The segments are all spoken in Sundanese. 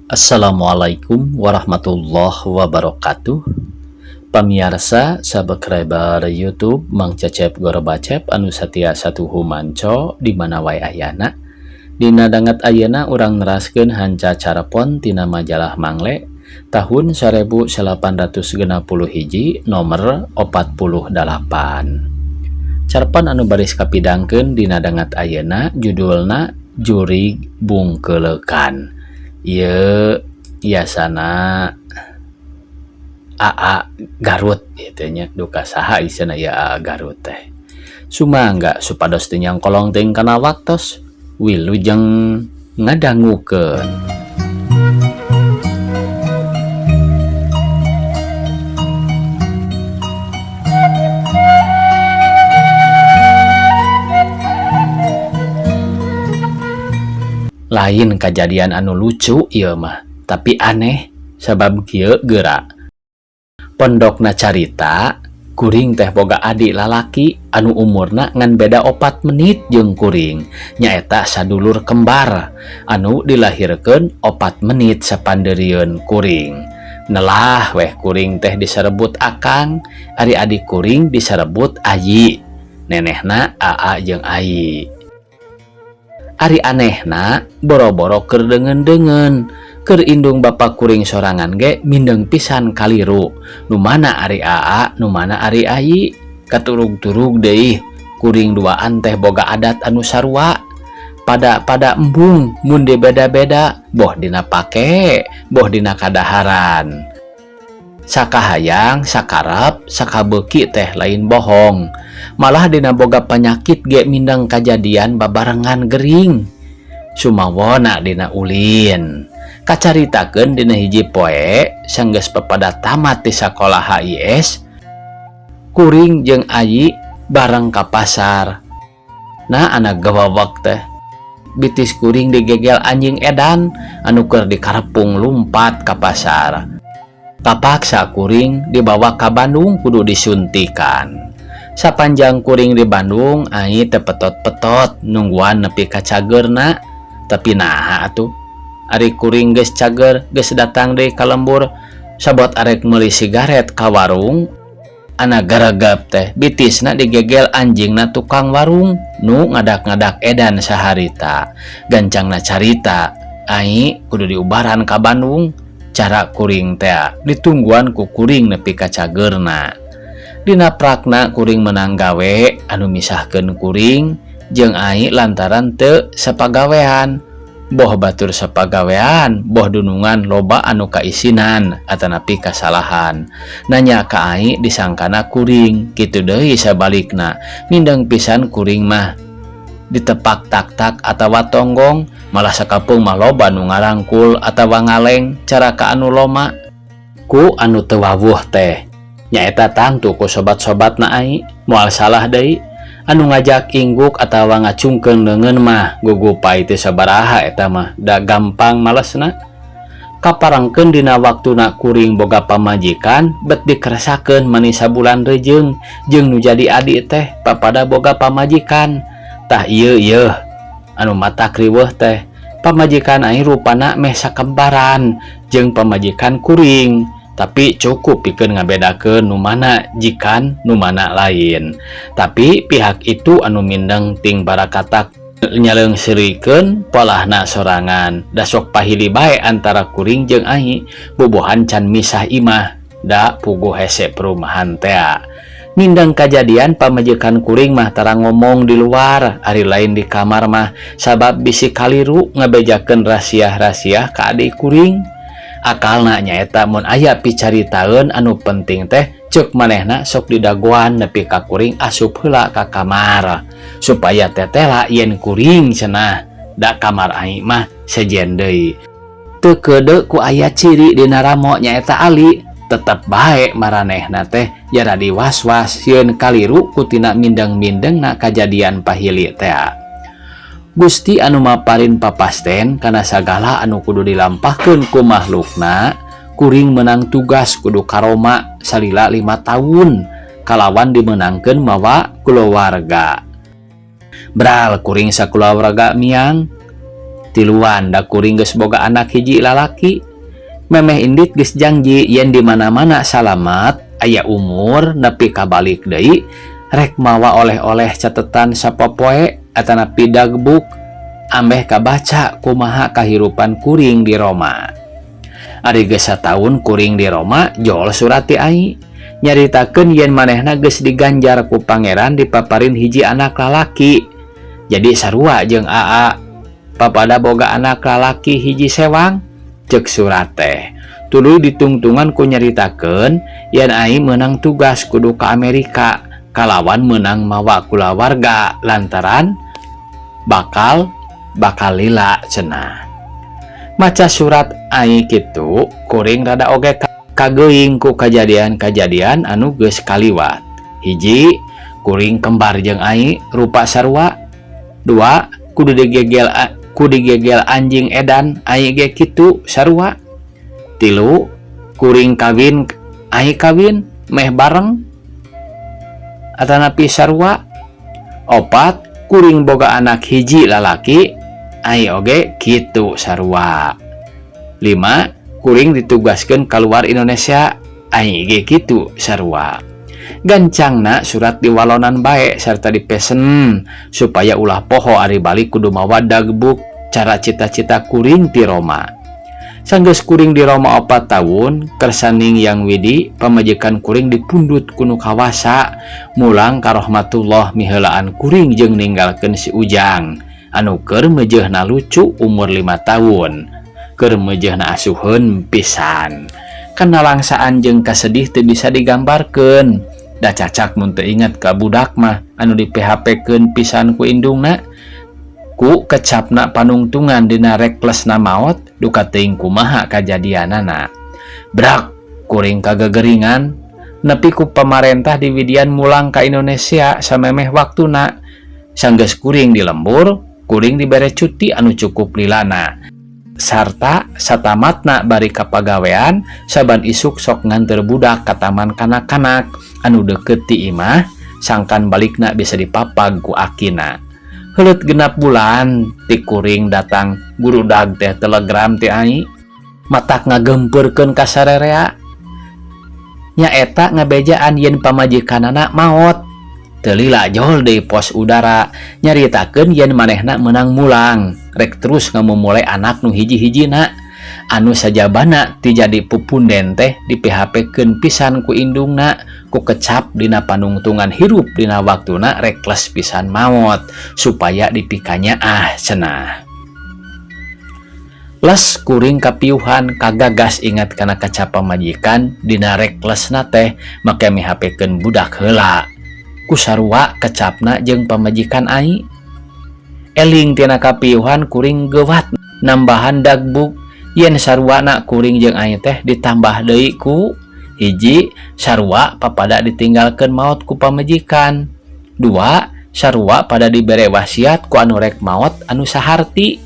Assalamualaikum warahmatullahi wabarakatuh. Pamiarsa subscriber YouTube Mang Cecep Gorbacep anu satia satuhu manco di mana wae ayana. Dina danget ayeuna urang neraskeun hanca carepon tina majalah Mangle tahun 1861 nomor 48. Carepon anu baris kapidangkeun dina danget ayeuna judulna Jurig Bungkeleukan. Ieu biasana AA Garut ieu nya duka saha isena ieu AA Garut teh. Sumangga supados teu nyangkolong teuing kana waktos wilujeng ngadangukeun. Lain kajadian anu lucu ieu mah, tapi aneh sabab kieu geura. Pondokna carita, kuring teh boga adik lalaki anu umurna ngan beda 4 menit jeung kuring, nyaeta sadulur kembar anu dilahirkeun 4 menit sapandeurieun kuring. Nelah weh kuring teh diserebut akang, ari adik kuring diserebut ayi, nenehna aa jeung ayi. Ari anehna boro-boro keur deungeun-deungeun, keur indung bapa kuring sorangan ge mindeng pisan kaliru. Nu mana ari aa, nu mana ari ayi, katurug-turug deui kuring duaan teh boga adat anu sarua. Pada-pada embung mun dibeda-beda, boh dina pake, boh dina kadaharan. Sakahayang, sakarep, sakabeuki teh lain bohong. Malah dina boga panyakit ge mindeng kajadian babarengan gering. Sumawona dina ulin. Kacaritakeun dina hiji poe sanggeus pepada tamat ti sakolah HIS, kuring jeung ayi bareng ka pasar. Nah anak gawawak teh bitis kuring digegel anjing edan anu keur dikarepung lumpat ka pasar. Kapaksa kuring dibawa ka Bandung kudu disuntikan. Sapanjang kuring di Bandung ai teu petot-petot nungguan nepi ka cageurna. Tapi naha atuh ari kuring geus cager geus datang deui ka lembur sabot arek meuli sigaret ka warung anak garegep teh bitisna digegel anjingna tukang warung nu ngadak-ngadak edan saharita. Gancangna carita ai kudu diubaran ka Bandung. Cara kuring teh ditungguan ku kuring nepi ka cageurna. Dina prakna kuring menang gawe anu misahkeun kuring jeung ai lantaran teu sapagawean. Boh batur sapagawean, boh dunungan loba anu kaisinan atanapi kasalahan. Nanya ka ai disangkana kuring, kitu deui sabalikna. Mindeng pisan kuring mah ditepak tak-tak atawa tonggong, malah sakapeung mah loba nu ngarangkul atawa ngaleng cara ka anu loma. Ku anu teu wawuh teh nyaeta tangtu ku sobat-sobatna ai, moal salah deui. Anu ngajak ingguk atawa ngacungkeun leungeun mah gugupai teh sabaraha eta mah da gampang malesna. Kaparengkeun dina waktuna kuring boga pamajikan bet dikeresakeun mani sabulan rejeung jeung nu jadi adik teh papada boga pamajikan. Tah ieu ieu anu matak riweuh teh pamajikan ai rupana meh sakembaran jeung pamajikan kuring, tapi cukup pikeun ngabedakeun nu mana jikan nu mana lain. Tapi pihak itu anu mindeng ting barakatak nyaleungseurikeun polahna sorangan da sok pahili bae antara kuring jeung ai bobohan can misah imah da puguh hese perumahan tea. Mindeng kajadian pamajikan kuring mah tara ngomong di luar ari lain di kamar mah sabab bisi kaliru ngabejakeun rahasia-rahasia ka adik kuring. Akalna nyaeta mun aya picaritaeun anu penting teh ceuk manehna sok didagoan nepi ka kuring asup heula ka kamar supaya tetela yen kuring cenah da kamar ai mah sejen deui. Teu keudeu ku aya ciri dina ramo nyaeta ali tetep bae maranehna teh jara diwaswas sieun kaliru kutina mindeng-mindengna kajadian pahili tea. Gusti anu maparin papasten kana sagala anu kudu dilampahkeun ku makhlukna, kuring menang tugas kudu karoma salila 5 tahun kalawan dimenangkeun mawa kulawarga. Bral kuring sakulawarga miang Tiluan da kuring geus boga anak hiji lalaki. Memeh indit geus janji yen di mana-mana salamat aya umur nepi ka balik deui rek mawa oleh-oleh catetan sapopoe atanapi dagbuk ambeh kabaca kumaha kahirupan kuring di Roma. Ari geus sataun kuring di Roma jol surat ti ai nyaritakeun yen manehna geus diganjar ku pangeran dipaparin hiji anak lalaki. Jadi sarua jeung Aa papada boga anak lalaki hiji sewang cek surat teh. Tuluy ditungtungan ku nyaritakeun yen ai meunang tugas kudu ka Amerika kalawan meunang mawa kulawarga lantaran bakal bakal lila cenah. Maca surat ai kitu kuring rada oge kageuing ku kajadian-kajadian anu geus kaliwat. Hiji, kuring kembar jeung ai rupa sarua. Dua, kudu digegel anjing edan ai ge kitu sarua. Tilu, kuring kawin ai kawin meh bareng atanapi sarua. Opat, kuring boga anak hiji lalaki ai oge kitu sarua. Lima, kuring ditugaskeun kaluar Indonesia ai ge kitu sarua. Gancangna surat diwalonan bae serta dipesen supaya ulah poho ari balik kudu mawa dagbuk cara cita-cita kuring ti Roma. Sanggeus kuring di Roma 4 tahun, kersaning Yang Widi pamajikan kuring dipundut ku nu kawasa mulang ka rahmatullah miheulaan kuring jeung ninggalkeun si Ujang anu keur meujeuhna lucu umur 5 tahun keur meujeuhna asuheun pisan. Kanalangsaan jeung kasedih teu bisa digambarkeun. Da cacak mun teu inget ka budak mah anu di P H P-keun pisan ku indungna. Ku kecapna panungtungan dina reklesna maot duka teuing kumaha kajadianana. Brak kuring kagegeringan nepi ku pamarentah diwidian mulang ka Indonesia samemeh waktuna. Sanggeus kuring di lembur, kuring dibere cuti anu cukup lilana. Sarta satamatna bari kapagawean saban isuk sok nganter budak ka taman kanak-kanak anu deukeut ti imah sangkan balikna bisa dipapag ku akina. Heuleut genap bulan ti kuring datang gurudag teh telegram ti ai matak ngagempeurkeun ka sarerea. Nyaeta ngabejaan yen pamajikanana maot. Teu lila jol deui pos udara nyaritakeun yen manehna meunang mulang rek terus ngamumule anak nu hiji-hijina anu sajabana ti jadi pupunden teh di P H P-keun pisan ku indungna ku kecap dina panungtungan hirup dina waktuna rekles pisan maot supaya dipikanyaah cenah. Les kuring kapiuhan kagagas ingat kana kaca pamajikan dina reklesna teh make mihapekeun budak heula. Ku sarua kecapna jeung pamajikan ai. Eling tina kapiuhan kuring gewat nambahan dagbuk yen saruana kuring jeung ai teh ditambah deui ku hiji sarua papada ditinggalkeun maot ku pamajikan. Dua, sarua pada dibere wasiat ku anu rek maot anu saharti.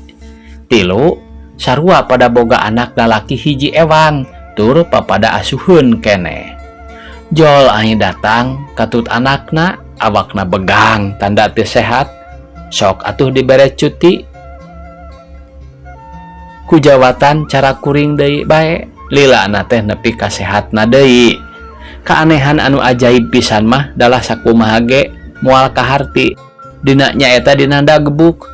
Tilu, sarua pada boga anak lalaki hiji ewang tur papada asuheun keneh. Jol ai datang katut anakna awakna begang tanda teu sehat sok atuh dibere cuti ku jawatan cara kuring deui bae lilana teh nepi ka sehatna deui. Keanehan anu ajaib pisan mah dalah sakumaha ge moal kaharti dina nyaeta dina dagbuk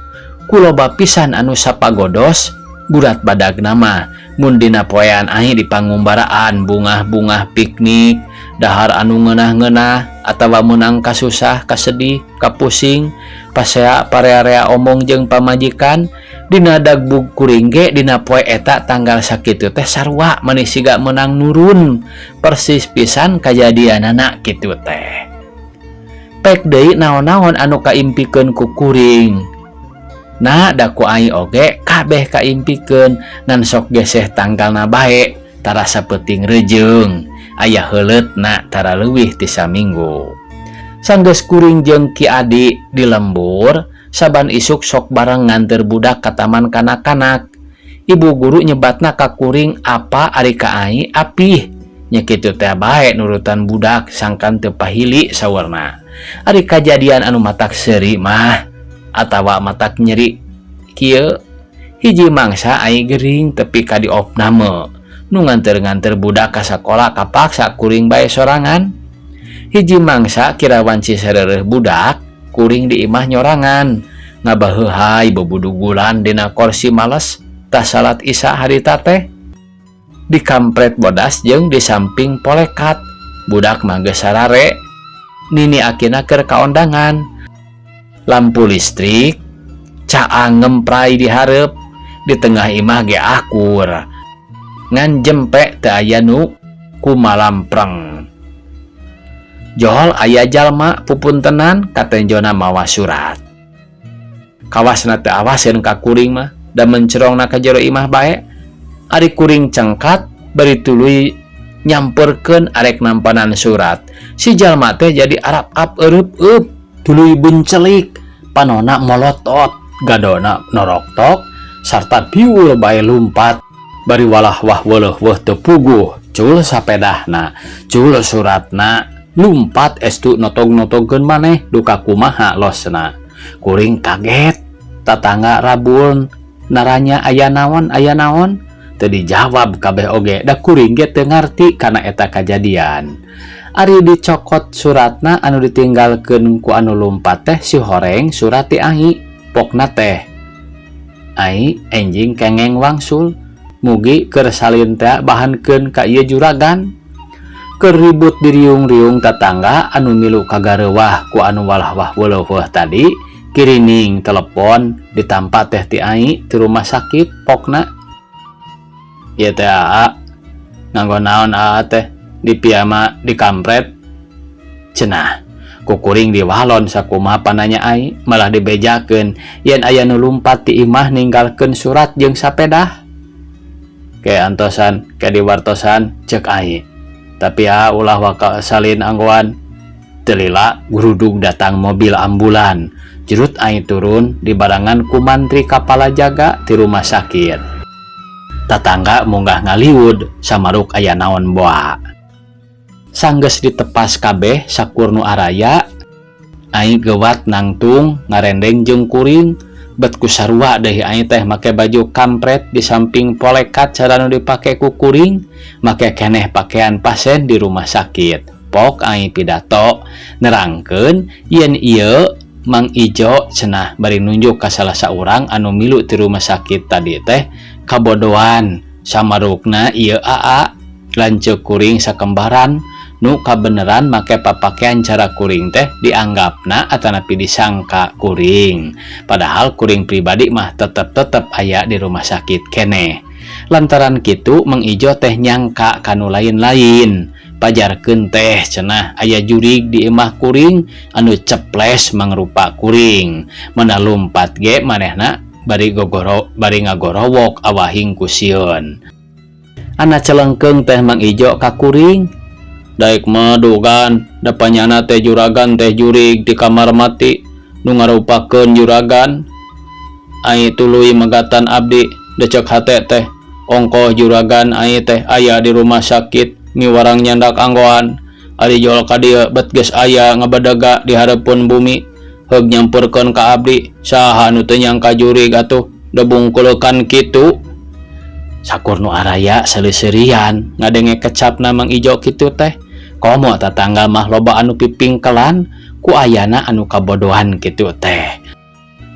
ku loba pisan anu sapagodos gurat badagna mah mun dina poean ai di pangumbaraan bungah-bungah piknik dahar anu ngeunah-ngeunah atawa meunang kasusah kasedih kapusing pasea parea-rea omong jeung pamajikan dina dagbug kuring ge dina poe eta tanggal sakitu teh sarua mani siga meunang nurun persis pisan kajadianana kitu teh. Pek deui naon-naon anu kaimpikeun ku kuring. Nah, da ku ai oge kabeh kaimpikeun ngan sok geseh tanggalna bae tarasa peuting rejeung aya heuleutna tara leuwih ti saminggu. Sanggeus kuring jeung Ki Adi di lembur saban isuk sok bareng nganter budak ka taman kanak-kanak. Ibu guru nyebatna ka kuring apa ari ka ai apih. Nya kitu teh bae nurutan budak sangkan teu pahili saurna. Ari kajadian anu matak seuri mah atawa matak nyeri kieu Hiji mangsa ai gering tepi ka diopname. Nu nganter-nganter budak ka sakola kapaksa kuring bae sorangan. Hiji mangsa kira wanci sareureun budak, kuring di imah nyorangan. Ngabaheuhay bebudugulan dina korsi males tah salat Isya harita teh. Dikampret bodas jeung di samping polekat. Budak mah geus sarare. Nini akina keur kaondangan. Lampu listrik caang ngempray di hareup, di tengah imah ge akur. Ngan jempe teu aya nu kumalampreng. Johol aya jalma pupuntenan katenjona mawa surat. Kawasna teu awaseun ka kuring mah da mencerongna ka jero imah bae. Ari kuring cengkat bari tuluy nyamperkeun arek nampanan surat. Si jalma teh jadi arap-ap eurup-eup tuluy buncelik, panona molotot, gadona noroktok sarta piul bae lumpat bari walah wah weuleuh weuh teu puguh. Cul sapedahna, cul suratna, lumpat estu notog-notogkeun maneh duka kumaha losna. Kuring kaget, tatangga rabun naranya aya naon aya naon, teu dijawab kabeh oge da kuring ge teu ngarti kana eta kajadian. Ari dicokot suratna anu ditinggalkeun ku anu lumpat teh si horeng surat ti ai pokna teh. Ai enjing kengeng wangsul, mugi keur salin teh bahankeun ka ieu juragan. Keur ribut diriung-riung tatangga anu milu kagareuwah ku anu walah wah weuleuh tadi, kirining telepon ditampa teh ti ai ti rumah sakit pokna. Ieu teh aa nganggo naon aa teh dipiama dikampret cenah. Ku kuring diwalon sakumaha pananya ai, malah dibejakeun yen aya nu lumpat ti imah ninggalkeun surat jeung sapedah. Ke antosan ke diwartosan cek ai. Tapi ah ulah waka salin anggoan. Teu lila gurudug datang mobil ambulan. Jerut ai turun dibarengan ku mantri kapala jaga ti rumah sakit. Tatangga munggah ngaliwud samaruk aya naon boa. Sanggeus ditepas kabeh sakur nu araya, ai gewat nangtung ngarendeng jeung kuring bet ku sarua deui ai teh make baju kampret di samping polekat cara nu dipake ku kuring, make keneh pakaian pasien di rumah sakit. Pok ai pidato nerangkeun yen ieu Mang Ijo cenah bari nunjuk ka salah saurang anu milu ti rumah sakit tadi teh kabodohan samarukna ieu aa lanceuk kuring sakembaran nu kabeneran make papakaian cara kuring teh dianggapna atanapi disangka kuring, padahal kuring pribadi mah tetep-tetep aya di rumah sakit keneh. Lantaran kitu Mang Ijo teh nyangka kanu lain-lain, pajarkeun teh cenah aya jurig di imah kuring anu ceples mangrupa kuring, mana lumpat ge manehna bari gogoro bari ngagorowok awahing ku sieun. Ana celengkeung teh Mang Ijo ka kuring, daek madugan da panyana teh juragan teh jurig di kamar mati nu ngarupakeun juragan. Ai tuluy megatan abdi, decek hate teh ongkoh juragan ai teh aya di rumah sakit miwarang nyandak anggoan. Ari jol ka dieu bet geus aya ngabedega di hareupeun bumi heug nyamperkeun ka abdi, saha nu teu nyangka jurig atuh da bungkuleukan kitu. Sakur nu araya seleuserian ngadenge kecapna Mang Ijo kitu teh. Komo tatangga mah loba anu pipingkelan ku ayana anu kabodohan kitu teh.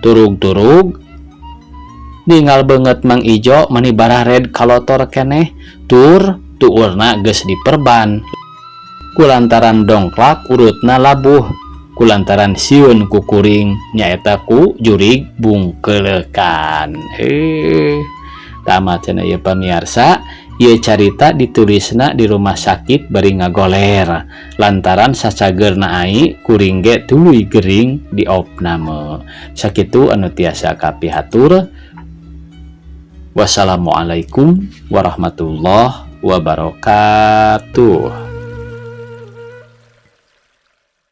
Turug-turug ninggal beungeut Mang Ijo mani barared kalotor keneh tur tuurna geus diperban. Kulantaran dongklak urutna labuh kulantaran sieun ku kuring nyaeta ku jurig bungkeleukan. Tamat cenah ieu pamiarsa. Ieu carita ditulisna di rumah sakit bari ngagoler lantaran sacageurna ai kuring ge tuluy gering di opname. Sakitu anu tiasa kapihatur. Wassalamualaikum warahmatullahi wabarakatuh.